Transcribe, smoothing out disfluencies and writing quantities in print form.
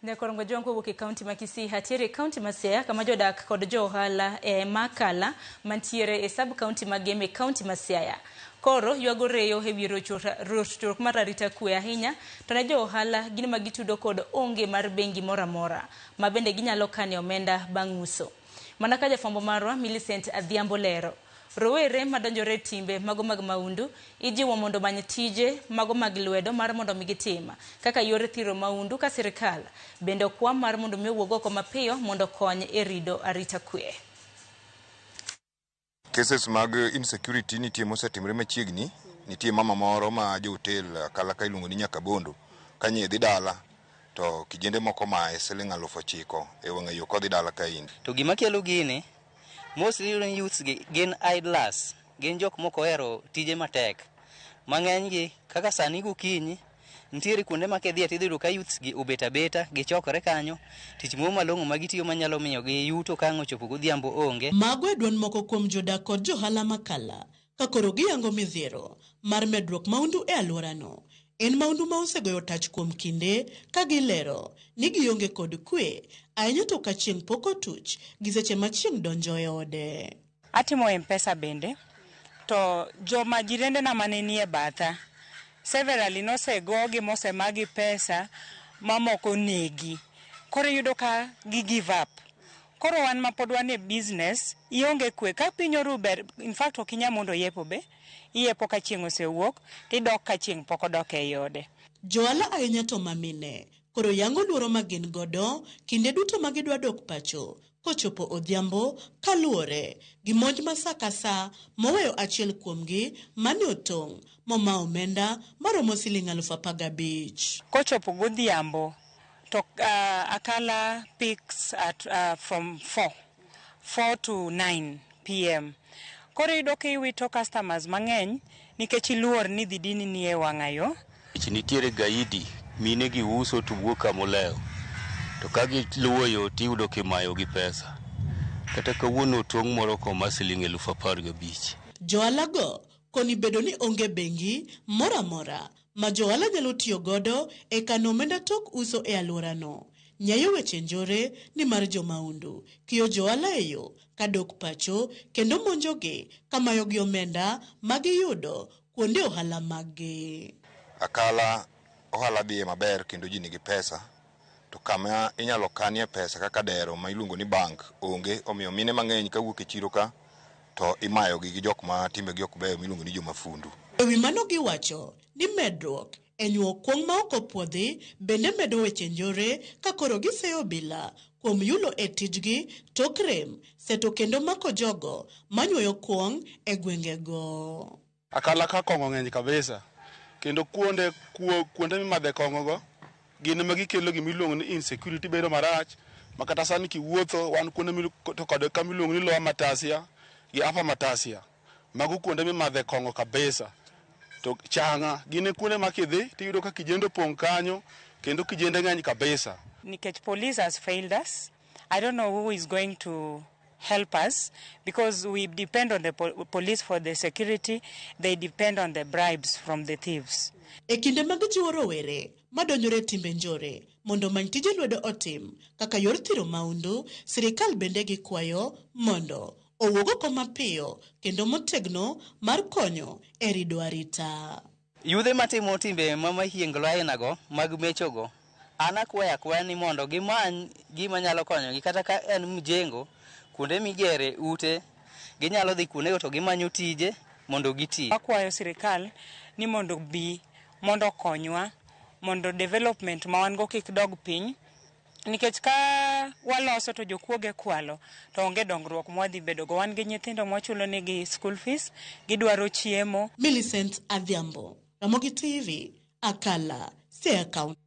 Nyakorongo Jong kowuok e kaunti ma Kisii hatiere e kaunti ma Siaya kama jodak kod jo ohala e Makala mantiere e sub kaunti ma Gem e kaunti ma Siaya koro ywago reyo e wi rochruok mar arita kwe ahinya to ne jo ohala gin ma gitudo kod onge mar bengi moro amora ma bende ginyalo kane omenda bang' uso. Mana ka jafwambo marwa Millicent Adhiambo lero, rowere madonjore e timbe mago mag maundu ijiwo mondo omany tije mago mag lwedo mar mondo mi gitim kaka yor thiro maundu ka sirikal bende okwa mar mondo mi owuog oko mapiyo mondo okony e rido arita kwe. Cases mag insecurity nitie mosetimore machiegni. Nitie mama moro ma jo hotel Akala ka iluongo ni Nyakabondo. Kanye dhi dala to kijende moko maye siling 9,000 e wang'a yo kodhi dala kaendi. To gima kelo gini, mostly iyudo ni youths gi gin idlers, gin jok mok ohero tije matek. Mang'eny gi kaka sani gokinyi nitiere kuonde ma kidhiye tidhi yudo ka youths gi obet abeta, gichokore kanyo, tich moro malong'o ma gitiyo manyalo miyo gi yuto ka ang' ochopo godhiambo onge. Mago e duond moko kuom jodak kod johala Makala ka koro giyango midhiero mar medruok maundu e alworano. En maundu ma osegoyo tach kuom kinde ka gilero ni gionge kod kwe ahinya to ka chieng' pok otuch gi seche ma chieng' donjo e ode. Atimo M-Pesa bende to joma jirendena mane nie batha severally nosegogi mosemagi pesa mamoko onegi. Koro iyudo ka gi give up. Koro wan ma pod wan e business ionge kwe. Ka piny oru ber, in fact ok inyal mondo yepo be. Iyepo ka chieng' osewuok tidok ka chieng' pok odok ei ode. Johala ahinya to mamine koro yango luoro ma gin godo kinde duto ma gidwa dok pacho kochopo odhiambo kaluwore gi monj ma sa ka sa moweyo achiel kuomgi mane otong' moma omenda maromo siling 15,000. Kochopo godhiambo to Akala picks at from 4 to 9 p.m. Koro iyudo ka iwito customers mang'eny nikech iluor ni dhi dini ni e wang'a yo. Nitiere gaidi mine gi uso to wuok kamolewo to ka giluwo yo tiyudo kimayo gi pesa kata kawuono tong' moro koma siling 15,000. Johala go koni bedo ni onge bengi moro amora ma johala nyalo tiyo godo e kano omenda tok uso e alworano. Nyayo weche njore ni mar jomaundu kiyo johala e yo kadok pacho kendo monjogi kamayogi omenda magiyudo kuonde ohala maggi. Akala ohala dhiye maber kendo ji nigi pesa to kama inyalo kanie pesa kaka dero ma iluongo ni bank onge omiyo mine mang'eny kawuok e chiro ka to imayogi gi jok ma timbegi ok beyo miluongo ni jomafundu. E wi mano giwacho ni medruok e nyuo kuong' ma ok opuodhi bende medo weche njore ka koro giseyo obila kuom yulo e tijgi tok rem seto kendo mako jogo manyuoyo kuong' e gwengego. Akala ka kong'o ng'eny kabisa kendo kuonde kuonde mimadhe kong'o go gin ema gikelo gimiluongo ni insecurity bedo marach ma kata sani kiwuotho wan kuonde to kod kama iluongo ni Lower Matasia gi Upper Matasia mago kuonde mimadhe kong'o kabisa to chang'a gin e kuonde ma kidhi tiyudo ka kijende opong' kanyo kendo kijende ng'eny kabisa. Nikech police has failed us. I don't know who is going to help us because we depend on the police for the security. They depend on the bribes from the thieves. E kinde mag jiwo rowere madonjore e timbe njore mondo omany tije lwedo otim kaka yor thiro maundu, sirikal bende gikwayo mondo owuog oko mapiyo kendo motegno mar konyo e rido arita. Yudhe matimo timbe ma mahienglo aina go mag mecho go, an akwayo akwaya ni mondo gimany gima nyalo konyogi kata ka en mjengo kuonde migere ute ginyalo dhi kuondego to gimanyo tije mondo giti. Wakwayo sirikal ni mondo bi mondo okonywa mondo development ma wan go kik dog piny nikech ka waloso to jokuoge kwalo to onge dongruok mwadhi bedo go. Wan gi nyithindo mwachulo negi school fees, gidwaro chiemo. Millicent Adhiambo, Ramogi TV, Akala, Siaya County.